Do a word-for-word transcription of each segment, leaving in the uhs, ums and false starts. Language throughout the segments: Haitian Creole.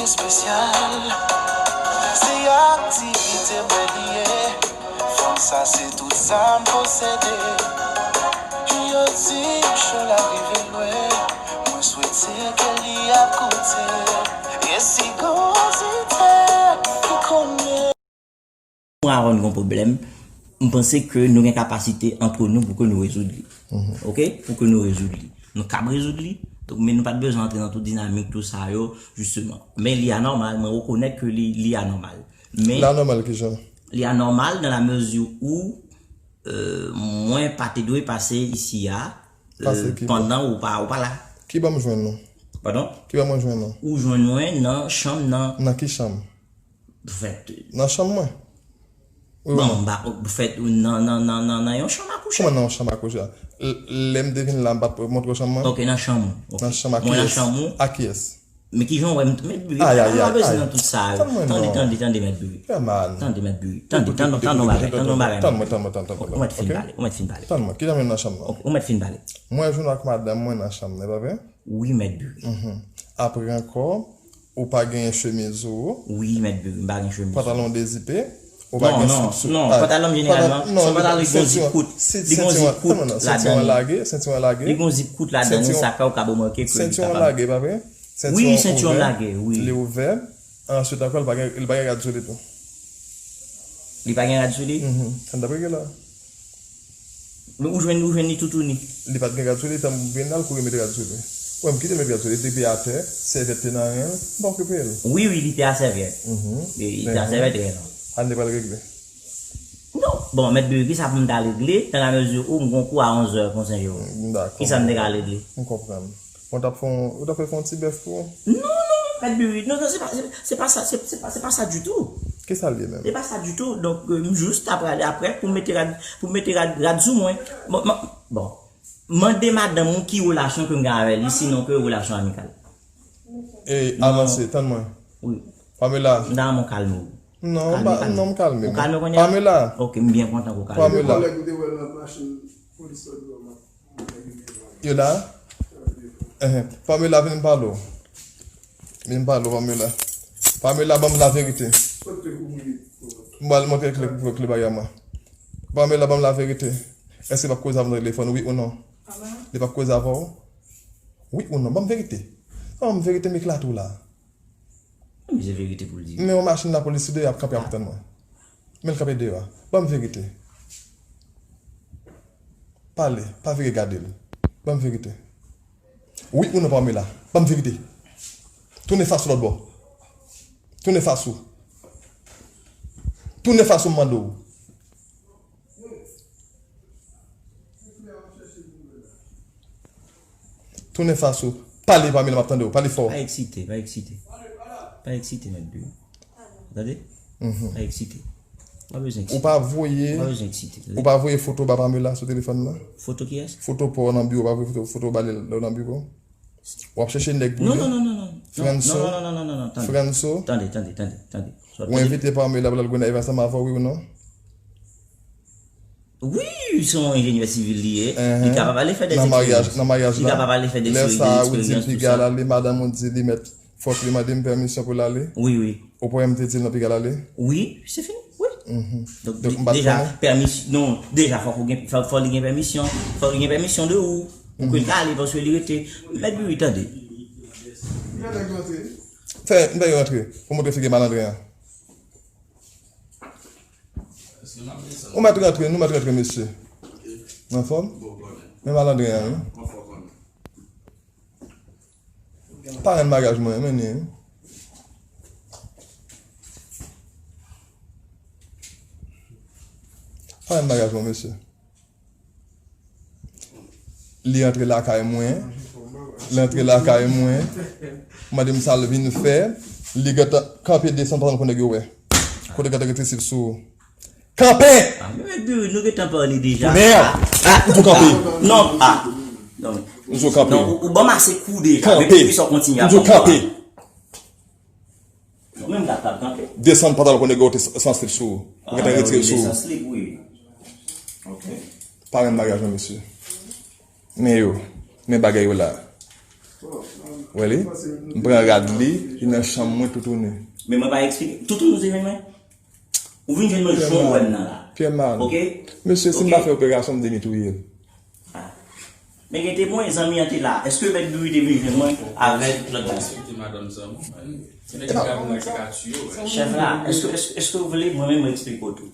Espesyal, se aktivite mwen li ye. Fanm sa se tout sa m posede. Yo di m cho l ap rive lwen. Mwen swete ke li ap koute. E si gon oditè ki konnen. Mwen avè w n gon pwoblèm. M panse ke nou gen kapasite antre nou pou ke nou rezoud li. Ok? Pou ke nou rezoud li. Nou kab rezoud li. Donk, men nou pa t bezwen antre nan tout dinamik, tout sa yo, jisteman. Men li anòmal, mwen rekonèt ke li, li anòmal. Men L anòmal kijan? Li anòmal dans la mesure où euh, mwen pa te dwe pase isi a euh, pandan ou pa, ou pa la. Ki ban m jwenn nou? Padon? Ki ban mwen jwenn nou? Ou jwenn mwen nan chanm nan. Nan ki chanm? Fèt. Nan chanm mwen? Bon, m pa fèt nan, nan, nan, nan, nan yon chanm akouche. Kòman nan yon chanm akouche? Lè m te vin la, m pa t montre w chanm mwen? Ok, nan chanm ou. Nan chanm a kiyès? A kiyès? Men kijan w wè m mèt biri? Ay, ay, ay, ay. Tande, tande, tande, tande, mèt biri. Tande, mèt biri. Tande, tande, tande yon bagay, tande yon bagay. Tann mwen, tann mwen, tann mwen, tann mwen, tann mwen. Ou mèt fin pale, ou mèt fin pale. Tann mwen, kijan m jwenn nan chanm nan? Ou mèt fin pale. Mwen jwenn ak madanm mwen nan chanm nan, e pa vre? Wi, mèt biri. Apre ankò, ou pa genyen chemiz ou. Wi, mèt biri, m pa gen chemiz. Pantalon dezipe. Ou pa gen slip sou. Non, non, pantalon m jeneralman, se yon pantalon ki gen zip kout. Li gen zip kout ladan li. Sentiwon lage, sentiwon lage. Li gen zip kout ladan li, sa fè ou ka remake ke li kapab. Sentiwon lage, pa vre? Wi, sentiwon lage, wi. Li ouvè. Answit ankò, li pa gen, li pa gen rad sou li tou. Li pa gen rad sou li? Ann dapre gen la. Men ou jwenn, ou jwenn li toutouni. Li pa t gen rad sou li, tan m vin la, l kouri mete rad sou li. Wè, m kite l met rad sou li, li te atè, sèvyèt te nan ren l, m pa okipe l. Wi, wi, li te a sèvyèt. Li te a sèvyèt ren nan. Ann li pral regle. Non, bon, mèt Biri, kisa pou m ta regle, dans la mesure où m gon kou a onzè konsa yo. Kisa m te ka regle? M konprann. Bon, t ap fè yon, ou t ap fè fè yon ti bèf pou ou? Non, non, mèt Biri, non, non, se pa, se, se pa sa, se, se pa, se pa sa ditou. Kisa l ye menm? Se pa sa ditou, donk, euh, m jis ta prale aprè pou m mete rad, pou m mete rad, rad sou mwen. Bon, bon, mande madanm ou ki relasyon ke m gen avè li, sinon ke relasyon amikal. E, avanse, tann mwen. Wi. Pamela. M ta renmen w kalme w. Non, non, m kalme. Ou kalme kounye a? Pamela. Ok, m byen kontan ke w kalme. Pamela. Kòlèg ou te wè nan machin polis la dwòl la. Yo la? Enhen. Pamela, vin m pale w. Vin m pale w, Pamela. Pamela, ban m laverite. M pral montre kle, kle bagay mwen. Pamela, ban m laverite. Èske l p ap koze avè w nan telefòn, wi ou non? Li p ap koze avè w? Wi ou non? Ban m verite. Ban m verite, m eklate w la. Men se verite pou l di. Men yon machin lapolis deyò ap kanpe ap tann mwen. Men l kanpe deyò a. Ban m verite. Pale, pa vire gade l. Ban m verite. Wi ou non, Pamela? Ban m verite. Tounen fas ou lòt bò. Tounen fas ou. Tounen fas ou, m mande w. Tounen fas ou. Pale, Pamela, m ap tande w. Pale fò. Pa eksite, pa eksite. Pa eksite, mèt Biri. Tande? Pa eksite. Pa bezwen eksite. Ou pa voye, ou pa voye foto ba Pamela sou telefòn nan? Foto kiyès? Foto pa w nan biwo, ou pa voye foto, foto ba li lè w nan biwo? W ap chèche nèg pou li? Non, non, non, non, non. Franso? Non, non, non, non, non, non, tande. Franso? Tande, tande, tande, tande. Ou envite Pamela pou l al Gonayiv ansanm avè w, wi ou non? Wi, se yon enjenyè sivil li ye. Li kapab ale fè de eksperyans. Nan maryaj la, lè sa a ou di l piga l ale, madanm ou di li mèt, fòk li mande m pèmisyon pou l ale? Wi, wi. Ou pa wè m te di l nan piga l ale? Wi, se fini. Wi. Donk, deja, pèmisyon, non, deja, fòk ou gen, fòk, fòk li gen pèmisyon. Fòk li gen pèmisyon de ou. Pou ke l ka ale, paske li rete. Mèt Biri, tande. Fè, m fè yo rantre. Pou montre figi malandren an. Ou mèt rantre, nou mèt rantre, mesye. Anfòm? Men malandren an, wi. Parenn maryaj mwen, men ni. Parenn maryaj mwen, mesye. Li antre lakay mwen. Li antre lakay mwen. Mande m sa l vin fè. Li gentan kanpe desann pantalon pou nèg yo wè. Kote gentan rete sip sou. Kanpe! Ah, men mèt Biri, nou gentan pale deja. Mèd! Ah, ou tou kanpe. Non, ah. Non. Ou tou kanpe. Non, ou, ou ban m ase kou deja. Kanpe. Depi sa w kontinye ap ban m kou. Ou tou kanpe. Non, men m t ap kanpe. Desann pantalon pou nèg yo te san slip sou ou. Ou gentan retire l sou ou. Desann slip, wi. Ok. Parenn maryaj mwen, mesye. Men yo. Men bagay yo la. Wè li? M pran rad li, li nan chanm mwen toutouni. Men mwen pa eksplike. Toutouni ou te jwenn mwen? Ou vin jwenn mwen jan w wè m nan la. Pyè mal. Ok? Mesye, si m pa fè operasyon, m te gen touye l. Ah. Men gen te mwen, zanmi an te la. Èske Mèt Biri te vin jwenn mwen avèk lòt zanmi? Respekte madanm zanmi w, man. Gen nèg ki ka vin la ki ka tiye w, man. Chèf la, èske, èske, èske w vle mwen menm mwen eksplike w tou?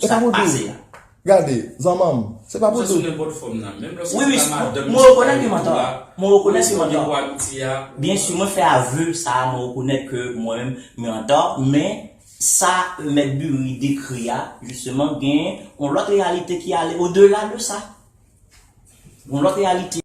Sa k pase la? Gade, zanmanm, se pa pou di. Sou nenpòt fòm nan. Menm lè se pa madanm, mwen rekonèt ke m antò. Mwen rekonèt ke m antò. Byen si, mwen fè avè sa, mwen rekonèt ke mwen menm, mwen antò, men sa Mèt Biri dekri a, jisteman, gen yon lòt reyalite ki ale odela de sa. Yon lòt reyalite.